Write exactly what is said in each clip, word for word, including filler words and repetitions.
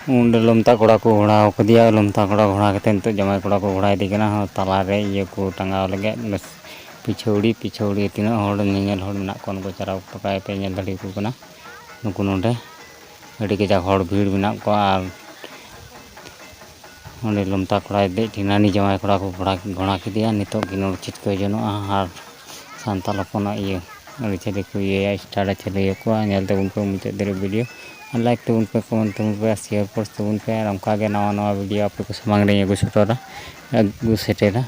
ᱚᱸᱰᱮ ᱞᱚᱢᱛᱟ ᱠᱚᱲᱟ ᱠᱚ ᱜᱷᱚᱲᱟᱣ ᱠᱟᱫᱮᱭᱟ᱾ ᱞᱚᱢᱛᱟ ᱠᱚᱲᱟ ᱜᱷᱚᱲᱟ ᱠᱟᱛᱮ ᱱᱤᱛᱚᱜ ᱡᱟᱶᱟᱭ ᱠᱚᱲᱟ ᱠᱚ ᱜᱷᱚᱲᱟᱭᱮᱫᱮ ᱠᱟᱱᱟ᱾ ᱦᱚᱸ, ᱛᱟᱞᱟᱨᱮ ᱤᱭᱟᱹ ᱠᱚ ᱴᱟᱸᱜᱟᱣ ᱞᱟᱹᱜᱤᱫ ᱯᱤᱪᱷᱟᱹᱣᱲᱤ, ᱯᱤᱪᱷᱟᱹᱣᱲᱤ ᱛᱤᱱᱟᱹᱜ ᱦᱚᱲ ᱧᱮᱧᱮᱞ ᱦᱚᱲ ᱢᱮᱱᱟᱜ ᱠᱚᱣᱟ, ᱩᱱᱠᱩ ᱪᱟᱞᱟᱣ ᱛᱚᱨᱟᱭ ᱯᱮ, ᱧᱮᱞ ᱫᱟᱲᱮᱭᱟᱠᱚ ᱠᱟᱱᱟ᱾ ᱱᱩᱠᱩ ᱱᱚᱰᱮ ᱟᱹᱰᱤ ᱠᱟᱡᱟᱠ ᱦᱚᱲ ᱵᱷᱤᱲ ᱢᱮᱱᱟᱜ ᱠᱚᱣᱟ᱾ ᱟᱨ ᱚᱸᱰᱮ ᱞᱚᱢᱛᱟ ᱠᱚᱲᱟᱭ ᱫᱮᱡ ᱴᱷᱤᱠ ᱱᱟ, ᱦᱟᱹᱱᱤ ᱡᱟᱶᱟᱭ ᱠᱚᱲᱟ ᱠᱚ ᱜᱷᱚᱲᱟ, ᱜᱷᱚᱲᱟ ᱠᱮᱫᱮᱭᱟ᱾ ᱱᱤᱛᱚᱜ ᱜᱮ ᱱᱚᱰᱮ ᱪᱷᱤᱴᱠᱟᱹᱣ ᱡᱚᱱᱚᱜᱼᱟ᱾ ᱟᱨ ᱥᱟᱱᱛᱟᱲ ᱦᱚᱯᱚᱱᱟᱜ ᱤᱭᱟᱹ ᱟᱹᱨᱤᱪᱟᱹᱞᱤ ᱠᱚ ᱤᱭᱟᱹᱭᱟ, ᱥᱴᱟᱨ ᱟᱹᱨᱤᱪᱟᱹᱞᱤᱭᱟᱹ ᱠᱚᱣᱟ᱾ ᱧᱮᱞ ᱛᱟᱵᱚᱱ ᱯᱮ ᱢᱩᱪᱟᱹᱫ ᱫᱷᱟᱹᱨᱤᱡ ᱵᱷᱤᱰᱤᱭᱳ᱾ ᱟᱨ ᱞᱟᱭᱤᱠ ᱛᱟᱵᱚᱱ ᱯᱮ, ᱠᱚᱢᱮᱱᱴ ᱛᱟᱵᱚᱱ ᱯᱮ, ᱟᱨ ᱥᱮᱭᱟᱨ ᱯᱳᱥᱴ ᱛᱟᱵᱚᱱ ᱯᱮ᱾ ᱟᱨ ᱚᱱᱠᱟᱜᱮ ᱱᱟᱣᱟ ᱱᱟᱣᱟ ᱵᱷᱤᱰᱤᱭᱳ ᱟᱯᱮ ᱠᱚ ᱥᱟᱢᱟᱝ ᱨᱮᱧ ᱟᱹᱜᱩ ᱥᱮᱴᱮᱨᱟ, ᱟᱹᱜᱩ ᱥᱮᱴᱮᱨᱟ᱾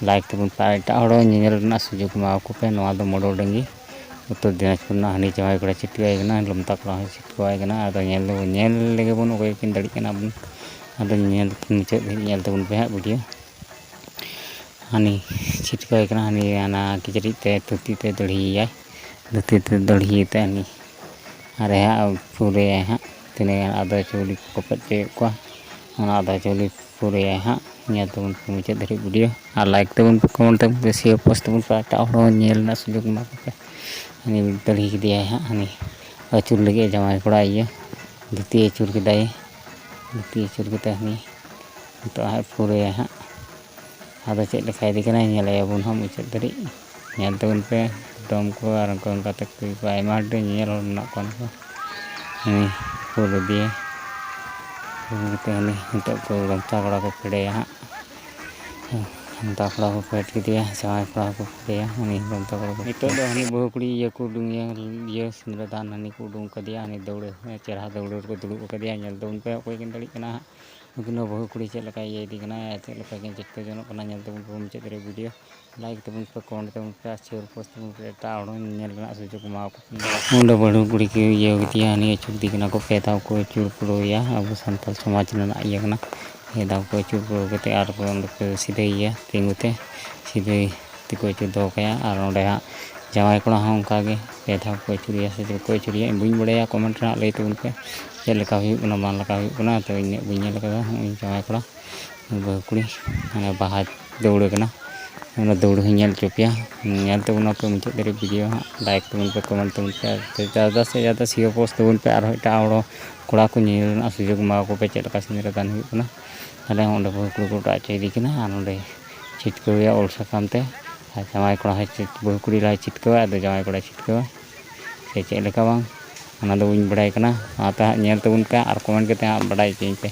ᱞᱟᱭᱤᱠ ᱛᱟᱵᱚᱱ ᱯᱮ ᱟᱨ ᱮᱴᱟᱜ ᱦᱚᱲ ᱦᱚᱸ ᱧᱮᱧᱮᱞ ᱨᱮᱱᱟᱜ ᱥᱩᱡᱳᱜᱽ ᱮᱢᱟ ᱠᱚ ᱯᱮ᱾ ᱱᱚᱣᱟ ᱫᱚ ᱢᱚᱰᱚᱞ ᱰᱟᱹᱝᱜᱤ, ᱩᱛᱛᱚᱨ ᱫᱤᱱᱟᱡᱽᱯᱩᱨ ᱨᱮᱱᱟᱜ᱾ ᱦᱟᱹᱱᱤ ᱡᱟᱶᱟᱭ ᱠᱚᱲᱟ ᱪᱷᱤᱴᱠᱟᱹᱣᱟᱭ ᱠᱟᱱᱟ, ᱞᱚᱢᱛᱟ ᱠᱚᱲᱟ ᱦᱚᱸ ᱪᱷᱤᱴᱠᱟᱹᱣᱟᱭ ᱠᱟᱱᱟ᱾ ᱟᱫᱚ ᱧᱮᱞ ᱫᱚᱵᱚᱱ, ᱧᱮᱞ ᱞᱮᱜᱮ ᱵᱚᱱ ᱚᱠᱚᱭ ᱠᱤᱱ ᱫᱟᱲᱮᱜ ᱠᱟᱱᱟ ᱵᱚᱱ᱾ ᱟᱫᱚ ᱧᱮᱞ ᱢᱩᱪᱟᱹᱫ ᱫᱷᱟᱹᱵᱤᱡ ᱧᱮᱞ ᱛᱟᱵᱚᱱ ᱯᱮ ᱦᱟᱸᱜ ᱵᱷᱤᱰᱤᱭᱳ᱾ ᱦᱟᱹᱱᱤ ᱪᱷᱤᱴᱠᱟᱹᱣᱟᱭ ᱠᱟᱱᱟ, ᱦᱟᱹᱱᱤ ᱦᱟᱱᱟ ᱠᱤᱪᱨᱤᱡ ᱛᱮ, ᱫᱷᱩᱛᱤ ᱛᱮ ᱫᱟᱹᱲᱦᱤᱭᱮᱭᱟᱭ, ᱫᱷᱩᱛᱤ ᱛᱮ ᱫᱟᱹᱲᱦᱤᱭᱮ ᱛᱮ ᱦᱟᱹᱱᱤ ᱟᱨᱮ ᱦᱟᱸᱜ ᱯᱩᱨᱟᱹᱭᱟᱭ ᱦᱟᱸᱜ᱾ ᱛᱤᱱᱟᱹᱜ ᱜᱟᱱ ᱟᱫᱚ ᱪᱟᱣᱞᱮ ᱠᱚ ᱠᱚᱯᱮᱫ ᱦᱚᱪᱚᱭᱮᱫ ᱠᱚᱣᱟ, ᱚᱱᱟ ᱟᱫᱚ ᱪᱟᱣᱞᱮ ᱯᱩᱨᱟᱹᱭᱟᱭ ᱦᱟᱸᱜ᱾ ᱧᱮᱞ ᱛᱟᱵᱚᱱ ᱯᱮ ᱢᱩᱪᱟᱹᱫ ᱫᱷᱟᱹᱨᱤᱡ ᱵᱷᱤᱰᱤᱭᱳ, ᱟᱨ ᱞᱟᱭᱤᱠ ᱛᱟᱵᱚᱱ ᱯᱮ, ᱠᱚᱢᱮᱱᱴ ᱛᱟᱵᱚᱱ ᱯᱮ, ᱥᱮᱭᱟᱨ ᱯᱳᱥᱴ ᱛᱟᱵᱚᱱ ᱯᱮ, ᱮᱴᱟᱜ ᱦᱚᱲ ᱦᱚᱸ ᱧᱮᱞ ᱨᱮᱱᱟᱜ ᱥᱩᱡᱳᱜᱽ ᱮᱢᱟ ᱠᱚᱯᱮ᱾ ᱦᱟᱹᱱᱤ ᱫᱟᱹᱲᱦᱤ ᱠᱮᱫᱮᱭᱟᱭ ᱦᱟᱸᱜ, ᱦᱟᱹᱱᱤ ᱟᱹᱪᱩᱨ ᱞᱟᱹᱜᱤᱫ ᱡᱟᱶᱟᱭ ᱠᱚᱲᱟ ᱤᱭᱟᱹ ᱫᱷᱩᱛᱤ ᱟᱹᱪᱩᱨ ᱠᱮᱫᱟᱭ, ᱫᱷᱩᱛᱤ ᱟᱹᱪᱩᱨ ᱠᱟᱛᱮ ᱦᱟᱹᱱᱤ ᱱᱤᱛᱚᱜ ᱦᱟᱸᱜ ᱯᱩᱨᱟᱹᱭᱟᱭ ᱦᱟᱸᱜ᱾ ᱟᱫᱚ ᱪᱮᱫ ᱞᱮᱠᱟ ᱤᱫᱤ ᱠᱟᱱᱟᱭ ᱧᱮᱞᱮᱭᱟᱵᱚᱱ ᱦᱟᱸᱜ ᱢᱩᱪᱟᱹᱫ ᱫᱷᱟᱹᱨᱤᱡ᱾ ᱧᱮᱞ ᱛᱟᱵᱚᱱ ᱯᱮ ᱰᱚᱢ ᱠᱚ ᱟᱨ ᱚᱱᱠᱟ ᱚᱱᱠᱟ ᱛᱮ ᱠᱩᱲᱤ ᱠᱚ ᱟᱭᱢᱟ ᱰᱷᱮᱨ ᱧᱮᱧᱮᱞ ᱦᱚᱲ ᱢᱮᱱᱟᱜ ᱠᱚᱣᱟ ᱱᱩᱠᱩ᱾ ᱦᱟᱹᱱᱤ ᱯᱩᱨ ᱤᱫᱤᱭᱟ, ᱯᱩᱨ ᱠᱟᱛᱮ ᱦᱟᱹᱱᱤ ᱱᱤᱛᱚᱜ ᱠᱚ ᱞᱚᱢᱛᱟ ᱠᱚᱲᱟ ᱠᱚ ᱯᱷᱮᱰᱮᱭᱟ ᱦᱟᱸᱜ᱾ ᱞᱚᱢᱛᱟ ᱠᱚᱲᱟ ᱠᱚ ᱯᱷᱮᱰ ᱠᱮᱫᱮᱭᱟ, ᱡᱟᱶᱟᱭ ᱠᱚᱲᱟ ᱠᱚ ᱯᱷᱮᱰᱮᱭᱟ, ᱦᱟᱹᱱᱤ ᱞᱚᱢᱛᱟ ᱠᱚᱲᱟ ᱠᱚ᱾ ᱱᱤᱛᱚᱜ ᱫᱚ ᱦᱟᱹᱱᱤ ᱵᱟᱹᱦᱩ ᱠᱩᱲᱤ ᱤᱭᱟᱹ ᱠᱚ ᱩᱰᱩᱝ ᱮᱭᱟ, ᱤᱭᱟᱹ ᱥᱤᱸᱫᱽᱨᱟᱹ ᱫᱟᱱ ᱦᱟᱹᱱᱤ ᱠᱚ ᱩᱰᱩᱝ ᱠᱟᱫᱮᱭᱟ, ᱦᱟᱹᱱᱤ ᱫᱟᱹᱣᱲᱟᱹ, ᱪᱮᱨᱦᱟ ᱫᱟᱹᱣᱲᱟᱹ ᱨᱮᱠᱚ ᱫᱩᱲᱩᱵ ᱟᱠᱟᱫᱮᱭᱟ᱾ ᱧᱮᱞ ᱛᱟᱵᱚᱱ ᱯᱮ ᱚᱠᱚᱭ ᱠᱤᱱ ᱫᱟᱲᱮᱜ ᱠᱟᱱᱟ ᱦᱟᱸᱜ᱾ ᱱᱩᱠᱤᱱ ᱦᱚᱸ ᱵᱟᱹᱦᱩ ᱠᱩᱲᱤ ᱪᱮᱫ ᱞᱮᱠᱟ ᱤᱭᱟᱹ ᱤᱫᱤ ᱠᱟᱱᱟ, ᱪᱮᱫ ᱞᱮᱠᱟ ᱠᱤᱱ ᱪᱤᱠᱟᱹ ᱡᱚᱱᱚᱜ ᱠᱟᱱᱟ, ᱧᱮᱞ ᱛᱟᱵᱚᱱ ᱯᱮ ᱢᱩᱪᱟᱹᱫ ᱫᱷᱟᱹᱨᱤᱡ ᱵᱷᱤᱰᱤᱭᱳ᱾ ᱞᱟᱭᱤᱠ ᱛᱟᱵᱚᱱ ᱯᱮ, ᱠᱚᱢᱮᱱᱴ ᱛᱟᱵᱚᱱ ᱯᱮ, ᱟᱨ ᱥᱮᱭᱟᱨ ᱯᱳᱥᱴ ᱛᱟᱵᱚᱱ ᱯᱮ, ᱮᱴᱟᱜ ᱦᱚᱲ ᱦᱚᱸ ᱧᱮᱞ ᱨᱮᱱᱟᱜ ᱥᱩᱡᱳᱜᱽ ᱮᱢᱟ ᱠᱚ ᱯᱮ᱾ ᱚᱸᱰᱮ ᱵᱟᱹᱦᱩ ᱠᱩᱲᱤ ᱠᱚ ᱤᱭᱟᱹ ᱠᱮᱫᱮᱭᱟ, ᱦᱟᱹᱱᱤ ᱟᱹᱪᱩᱨ ᱤᱫᱤ ᱠᱟᱱᱟ ᱠᱚ, ᱯᱮ ᱫᱷᱟᱣ ᱠᱚ ᱟᱹᱪᱩᱨ ᱯᱩᱨᱟᱹᱣᱮᱭᱟ᱾ ᱟᱵᱚ ᱥᱟᱱᱛᱟᱲ ᱥᱚᱢᱟᱡᱽ ᱨᱮᱱᱟᱜ ᱤᱭᱟᱹ ᱠᱟᱱᱟ᱾ ᱯᱮ ᱫᱷᱟᱣ ᱠᱚ ᱟᱹᱪᱩᱨ ᱯᱩᱨᱟᱹᱣ ᱠᱟᱛᱮ ᱟᱨ ᱠᱚ ᱚᱸᱰᱮ ᱠᱚ ᱥᱤᱫᱷᱟᱹᱭᱮᱭᱟ ᱛᱤᱸᱜᱩ ᱛᱮ, ᱥᱤᱫᱷᱟᱹ ᱛᱮᱠᱚ ᱟᱹᱪᱩᱨ ᱫᱚᱦᱚ ᱠᱟᱭᱟ᱾ ᱟᱨ ᱚᱸᱰᱮ ᱦᱟᱸᱜ ᱡᱟᱶᱟᱭ ᱠᱚᱲᱟ ᱦᱚᱸ ᱚᱱᱠᱟ ᱜᱮ ᱯᱮ ᱫᱷᱟᱣ ᱠᱚ ᱟᱹᱪᱩᱨᱮᱭᱟ ᱥᱮ ᱪᱮᱫ ᱠᱚ ᱟᱹᱪᱩᱨᱮᱭᱟ, ᱤᱧ ᱵᱟᱹᱧ ᱵᱟᱲᱟᱭᱟ᱾ ᱠᱚᱢᱮᱱᱴ ᱨᱮ ᱦᱟᱸᱜ ᱞᱟᱹᱭ ᱛᱟᱵᱚᱱ ᱯᱮ ᱪᱮᱫ ᱞᱮᱠᱟ ᱦᱩᱭᱩᱜ ᱠᱟᱱᱟ ᱵᱟᱝ ᱞᱮᱠᱟ ᱦᱩᱭᱩᱜ ᱠᱟᱱᱟ᱾ ᱛᱚ ᱤᱧ ᱵᱟᱹᱧ ᱧᱮᱞ ᱠᱟᱫᱟ᱾ ᱱᱚᱜᱼᱚᱭ ᱡᱟᱶᱟᱭ ᱠᱚᱲᱟ, ᱵᱟᱹᱦᱩ ᱠᱩᱲᱤ, ᱢᱟᱱᱮ ᱵᱟᱦᱟ ᱫᱟᱹᱣᱲᱟᱹ ᱠᱟᱱᱟ᱾ ᱚᱱᱟ ᱫᱟᱹᱣᱲᱟᱹ ᱦᱚᱸᱧ ᱧᱮᱞ ᱦᱚᱪᱚ ᱯᱮᱭᱟ᱾ ᱧᱮᱞ ᱛᱟᱵᱚᱱ ᱯᱮ ᱢᱩᱪᱟᱹᱫ ᱫᱷᱟᱹᱨᱤᱡ ᱵᱷᱤᱰᱤᱭᱳ ᱦᱟᱸᱜ, ᱞᱟᱭᱤᱠ ᱛᱟᱵᱚᱱ ᱯᱮ, ᱠᱚᱢᱮᱱᱴ ᱛᱟᱵᱚᱱ ᱯᱮ, ᱟᱨ ᱡᱟᱫᱟ ᱥᱮ ᱡᱟᱫᱟ ᱥᱤᱭᱳ ᱯᱳᱥᱴ ᱛᱟᱵᱚᱱ ᱯᱮ, ᱟᱨᱦᱚᱸ ᱮᱴᱟᱜ ᱦᱚᱲ ᱠᱚᱲᱟ ᱠᱚ ᱧᱮᱞ ᱨᱮᱱᱟᱜ ᱥᱩᱡᱳᱜᱽ ᱮᱢᱟ ᱠᱚ ᱯᱮ, ᱪᱮᱫ ᱞᱮᱠᱟ ᱥᱤᱸᱫᱽᱨᱟᱹ ᱫᱟᱱ ᱦᱩᱭᱩᱜ ᱠᱟᱱᱟ᱾ ᱛᱟᱦᱞᱮ ᱚᱸᱰᱮ ᱵᱟᱹᱦᱩ ᱠᱩᱲᱤ ᱠᱚ ᱚᱴᱟᱜ ᱦᱚᱪᱚᱭᱮᱫᱮ ᱠᱟᱱᱟ, ᱟᱨ ᱱᱚᱸᱰᱮ ᱪᱷᱤᱴᱠᱟᱹᱣᱮᱭᱟ ᱩᱞ ᱥᱟᱠᱟᱢ ᱛᱮ, ᱟᱨ ᱡᱟᱶᱟᱭ ᱠᱚᱲᱟ ᱦᱚᱸ ᱪᱷᱤᱴ-, ᱵᱟᱹᱦᱩ ᱠᱩᱲᱤ ᱞᱟᱦᱟᱭ ᱪᱷᱤᱴᱠᱟᱹᱣᱟ, ᱟᱫᱚ ᱡᱟᱶᱟᱭ ᱠᱚᱲᱟᱭ ᱪᱷᱤᱴᱠᱟᱹᱣᱟ᱾ ᱥᱮ ᱪᱮᱫ ᱞᱮᱠᱟ ᱵᱟᱝ, ᱚᱱᱟ ᱫᱚ ᱵᱟᱹᱧ ᱵᱟᱲᱟᱭ ᱠᱟᱱᱟ᱾ ᱚᱱᱟᱛᱮ ᱦᱟᱸᱜ ᱧᱮᱞ ᱛᱟᱵᱚᱱ ᱯᱮ ᱟᱨ ᱠᱚᱢᱮᱱᱴ ᱠᱟᱛᱮ ᱦᱟᱸᱜ ᱵᱟᱰᱟᱭ ᱦᱚᱪᱚᱧ ᱯᱮ᱾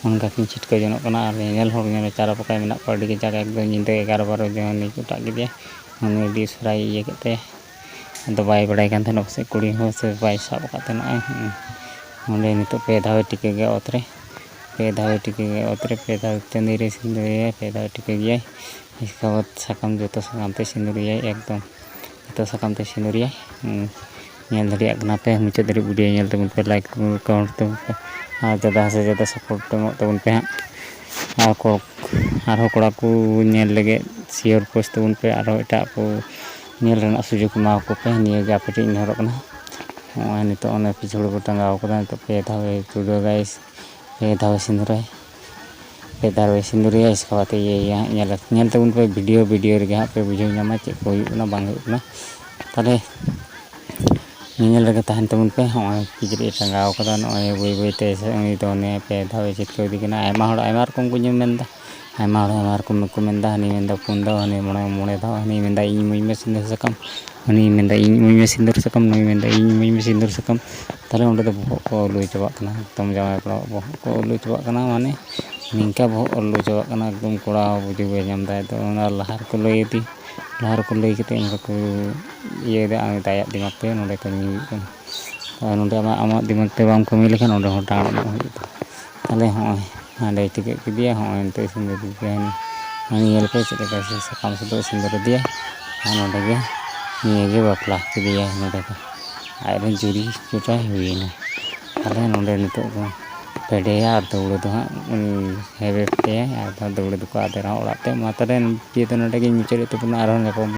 ᱚᱱᱠᱟ ᱠᱤᱱ ᱪᱷᱤᱴᱠᱟᱹᱣ ᱡᱚᱱᱚᱜ ᱠᱟᱱᱟ ᱟᱨ ᱧᱮᱧᱮᱞ ᱦᱚᱲ ᱧᱮᱞ ᱪᱟᱨᱟ ᱯᱟᱠᱟᱭ ᱢᱮᱱᱟᱜ ᱠᱚᱣᱟ ᱟᱹᱰᱤ ᱠᱟᱡᱟᱠ, ᱮᱠᱫᱚᱢ ᱧᱤᱫᱟᱹ ᱮᱜᱟᱨᱚ ᱵᱟᱨᱚ ᱡᱚᱱ ᱞᱤᱧ ᱚᱴᱟᱜ ᱠᱮᱫᱮᱭᱟ᱾ ᱩᱱᱤ ᱟᱹᱰᱤ ᱩᱥᱟᱹᱨᱟᱭ ᱤᱭᱟᱹ ᱠᱮᱫ ᱛᱟᱭᱟ, ᱟᱫᱚ ᱵᱟᱭ ᱵᱟᱲᱟᱭ ᱠᱟᱱ ᱛᱟᱦᱮᱱᱟ ᱯᱟᱥᱮᱡ ᱠᱩᱲᱤ ᱦᱚᱸ ᱥᱮ ᱵᱟᱭ ᱥᱟᱵ ᱟᱠᱟᱫ ᱛᱟᱦᱮᱱᱟ᱾ ᱦᱩᱸ᱾ ᱱᱚᱸᱰᱮ ᱱᱤᱛᱚᱜ ᱯᱮ ᱫᱷᱟᱣᱮ ᱴᱤᱠᱟᱹ ᱜᱮᱭᱟ ᱚᱛ ᱨᱮ, ᱯᱮ ᱫᱷᱟᱣᱮ ᱴᱤᱠᱟᱹ ᱜᱮᱭᱟ ᱚᱛ ᱨᱮ, ᱯᱮ ᱫᱷᱟᱣ ᱪᱟᱹᱫᱤ ᱨᱮ ᱥᱤᱸᱫᱩᱨᱮᱭᱟᱭ, ᱯᱮ ᱫᱷᱟᱣ ᱴᱤᱠᱟᱹ ᱜᱮᱭᱟᱭ᱾ ᱤᱥᱠᱮ ᱵᱟᱫ ᱥᱟᱠᱟᱢ, ᱡᱚᱛᱚ ᱥᱟᱠᱟᱢ ᱛᱮ ᱥᱤᱸᱫᱩᱨᱮᱭᱟᱭ, ᱮᱠᱫᱚᱢ ᱡᱚᱛᱚ ᱥᱟᱠᱟᱢ ᱛᱮ ᱥᱤᱸᱫᱩᱨᱮᱭᱟᱭ᱾ ᱦᱩᱸ᱾ ᱧᱮᱞ ᱫᱟᱲᱮᱭᱟᱜ ᱠᱟᱱᱟ ᱯᱮ, ᱢᱩᱪᱟᱹᱫ ᱫᱷᱟᱹᱨᱤᱡ ᱵᱷᱤᱰᱤᱭᱳ ᱧᱮᱞ ᱛᱟᱵᱚᱱ ᱯᱮ, ᱞᱟᱭᱤᱠ ᱛᱟᱵᱚᱱ ᱯᱮ, ᱠᱚᱢᱮᱱᱴ ᱛᱟᱵᱚᱱ ᱯᱮ, ᱟᱨ ᱡᱟᱫᱟ ᱥᱮ ᱡᱟᱫᱟ ᱥᱟᱯᱳᱨᱴ ᱮᱢᱚᱜ ᱛᱟᱵᱚᱱ ᱯᱮ ᱦᱟᱸᱜ᱾ ᱟᱨ ᱠᱚ, ᱟᱨᱦᱚᱸ ᱠᱚᱲᱟ ᱠᱚ ᱧᱮᱞ ᱞᱟᱹᱜᱤᱫ ᱥᱤᱭᱳᱨ ᱯᱳᱥᱴ ᱛᱟᱵᱚᱱ ᱯᱮ, ᱟᱨᱦᱚᱸ ᱮᱴᱟᱜ ᱠᱚ ᱧᱮᱞ ᱨᱮᱱᱟᱜ ᱥᱩᱡᱳᱜᱽ ᱮᱢᱟ ᱠᱚ ᱯᱮ᱾ ᱱᱤᱭᱟᱹ ᱜᱮ ᱟᱯᱮ ᱴᱷᱮᱱ ᱱᱮᱦᱚᱨᱚᱜ ᱠᱟᱱᱟ᱾ ᱱᱚᱜᱼᱚᱭ ᱱᱤᱛᱚᱜ ᱚᱱᱮ ᱯᱤᱪᱷᱩᱲ ᱠᱚ ᱴᱟᱸᱜᱟᱣ ᱠᱟᱫᱟ, ᱱᱤᱛᱚᱜ ᱯᱮ ᱫᱷᱟᱣ ᱮ ᱪᱩᱰᱟᱹ ᱜᱟᱭᱥ, ᱯᱮ ᱫᱷᱟᱣ ᱮ ᱥᱤᱸᱫᱩᱨᱟᱭ, ᱯᱮ ᱫᱷᱟᱣ ᱮ ᱥᱤᱸᱫᱩᱨᱟᱭᱟ, ᱤᱥᱠᱮ ᱵᱟᱫ ᱤᱭᱟᱹᱭᱟ ᱦᱟᱸᱜ᱾ ᱧᱮᱞ, ᱧᱮᱞ ᱛᱟᱵᱚᱱ ᱯᱮ ᱵᱷᱤᱰᱤᱭᱳ, ᱵᱷᱤᱰᱤᱭᱳ ᱨᱮᱜᱮ ᱦᱟᱸᱜ ᱯᱮ ᱵᱩᱡᱷᱟᱹᱣ ᱧᱟᱢᱟ ᱪᱮᱫ ᱠᱚ ᱦᱩᱭᱩᱜ ᱠᱟᱱᱟ, ᱵᱟᱝ ᱦᱩᱭᱩᱜ ᱠᱟᱱᱟ᱾ ᱛᱟᱦᱞᱮ ᱧᱮᱧᱮᱞ ᱨᱮᱜᱮ ᱛᱟᱦᱮᱱ ᱛᱟᱵᱚᱱ ᱯᱮ᱾ ᱦᱚᱸᱜᱼᱚᱭ ᱠᱤᱪᱨᱤᱡ ᱮ ᱴᱟᱸᱜᱟᱣ ᱠᱟᱫᱟ, ᱱᱚᱜᱼᱚᱭ ᱵᱟᱹᱭ ᱵᱟᱹᱭ ᱛᱮ ᱩᱱᱤ ᱫᱚ ᱚᱱᱮ ᱯᱮ ᱫᱷᱟᱣ ᱮ ᱪᱷᱤᱴᱠᱟᱹᱣ ᱤᱫᱤ ᱠᱟᱱᱟ᱾ ᱟᱭᱢᱟ ᱦᱚᱲ ᱟᱭᱢᱟ ᱨᱚᱠᱚᱢ ᱠᱚ ᱧᱮᱞ ᱢᱮᱱᱫᱟ, ᱟᱭᱢᱟ ᱦᱚᱲ ᱟᱭᱢᱟ ᱨᱚᱠᱚᱢ ᱠᱚ ᱢᱮᱱᱫᱟ, ᱦᱟᱹᱱᱤ ᱢᱮᱱᱫᱟ ᱯᱩᱱ ᱫᱷᱟᱣ, ᱦᱟᱹᱱᱤ ᱢᱚᱬᱮ, ᱢᱚᱬᱮ ᱫᱷᱟᱣ, ᱦᱟᱹᱱᱤ ᱢᱮᱱᱫᱟ ᱤᱧ ᱤᱢᱟᱹᱧ ᱢᱮ ᱥᱤᱸᱫᱩᱨ ᱥᱟᱠᱟᱢ, ᱦᱟᱹᱱᱤ ᱢᱮᱱᱫᱟ ᱤᱧ ᱤᱢᱟᱹᱧ ᱢᱮ ᱥᱤᱸᱫᱩᱨ ᱥᱟᱠᱟᱢ, ᱱᱩᱭ ᱢᱮᱱᱫᱟ ᱤᱧ ᱤᱢᱟᱹᱧ ᱢᱮ ᱥᱤᱸᱫᱩᱨ ᱥᱟᱠᱟᱢ᱾ ᱛᱟᱦᱞᱮ ᱚᱸᱰᱮ ᱫᱚ ᱵᱚᱦᱚᱜ ᱠᱚ ᱞᱩᱭ ᱪᱟᱵᱟᱜ ᱠᱟᱱᱟ, ᱮᱠᱫᱚᱢ ᱡᱟᱶᱟᱭ ᱠᱚᱲᱟ ᱵᱚᱦᱚᱜ ᱠᱚ ᱞᱩᱭ ᱪᱟᱵᱟᱜ ᱠᱟᱱᱟ, ᱢᱟᱱᱮ ᱱᱤᱝᱠᱟ ᱵᱚᱦᱚᱜ ᱞᱩᱭ ᱪᱟᱵᱟᱜ ᱠᱟᱱᱟ, ᱮᱠᱫᱚᱢ ᱠᱚᱲᱟ ᱦᱚᱸ ᱵᱩᱡᱷᱟᱹᱣ ᱵᱟᱭ ᱧᱟᱢ ᱫᱟ᱾ ᱛᱚ ᱚᱱᱟ ᱞᱟᱦᱟ ᱨᱮᱠᱚ ᱞᱟᱹᱭ ᱟᱫᱮ, ᱞᱟᱦᱟ ᱨᱮᱠᱚ ᱞᱟᱹᱭ ᱠᱟᱛᱮ ᱚᱱᱠᱟ ᱠᱚ ᱤᱭᱟᱹᱭᱮᱫᱟ, ᱟᱨ ᱟᱭᱟᱜ ᱫᱤᱢᱟᱜᱽ ᱛᱮ ᱱᱚᱰᱮ ᱠᱟᱹᱢᱤ ᱦᱩᱭᱩᱜ ᱠᱟᱱᱟ᱾ ᱟᱨ ᱱᱚᱰᱮ ᱟᱢᱟᱜ, ᱟᱢᱟᱜ ᱫᱤᱢᱟᱹᱜᱽ ᱛᱮ ᱵᱟᱢ ᱠᱟᱹᱢᱤ ᱞᱮᱠᱷᱟᱱ ᱚᱸᱰᱮ ᱦᱚᱸ ᱰᱟᱸᱰ ᱧᱚᱜ ᱦᱩᱭᱩᱜ ᱛᱟᱢᱟ᱾ ᱛᱟᱦᱞᱮ ᱦᱚᱸᱜᱼᱚᱭ ᱦᱟᱸᱰᱮᱭ ᱴᱤᱠᱟᱹᱜ ᱠᱮᱫᱮᱭᱟ, ᱦᱚᱸᱜᱼᱚᱭ ᱱᱤᱛᱚᱜ ᱤᱥᱤᱱ ᱠᱮᱫᱮᱭᱟ᱾ ᱦᱟᱹᱱᱤ ᱧᱮᱞ ᱯᱮ ᱪᱮᱫ ᱞᱮᱠᱟ ᱥᱮ ᱥᱟᱠᱟᱢ ᱥᱩᱫᱷᱟᱹ ᱤᱥᱤᱱ ᱠᱮᱫᱮᱭᱟ᱾ ᱟᱨ ᱱᱚᱰᱮ ᱜᱮ ᱱᱤᱭᱟᱹ ᱜᱮ ᱵᱟᱯᱞᱟ ᱠᱮᱫᱮᱭᱟᱭ ᱱᱚᱰᱮ ᱫᱚ᱾ ᱟᱡ ᱨᱮᱱ ᱡᱩᱨᱤ ᱡᱚᱴᱟᱭ ᱦᱩᱭᱮᱱᱟ᱾ ᱛᱟᱦᱞᱮ ᱱᱚᱰᱮ ᱱᱤᱛᱚᱜ ᱫᱚ ᱯᱮᱰᱮᱭᱟ ᱟᱨ ᱫᱟᱹᱣᱲᱟᱹ ᱫᱚ ᱦᱟᱸᱜ ᱩᱱᱤ ᱦᱮᱵᱮ ᱠᱮᱫᱮᱭᱟᱭ, ᱟᱨ ᱫᱟᱹᱣᱲᱟᱹ ᱫᱚᱠᱚ ᱟᱫᱮᱨᱟ ᱚᱲᱟᱜ ᱛᱮ᱾ ᱢᱟ ᱛᱟᱦᱞᱮ ᱵᱷᱤᱰᱤᱭᱳ ᱫᱚ ᱱᱚᱰᱮ ᱜᱤᱧ ᱢᱩᱪᱟᱹᱫᱮᱫ ᱛᱟᱵᱚᱱᱟ, ᱟᱨᱦᱚᱸ ᱧᱟᱯᱟᱢ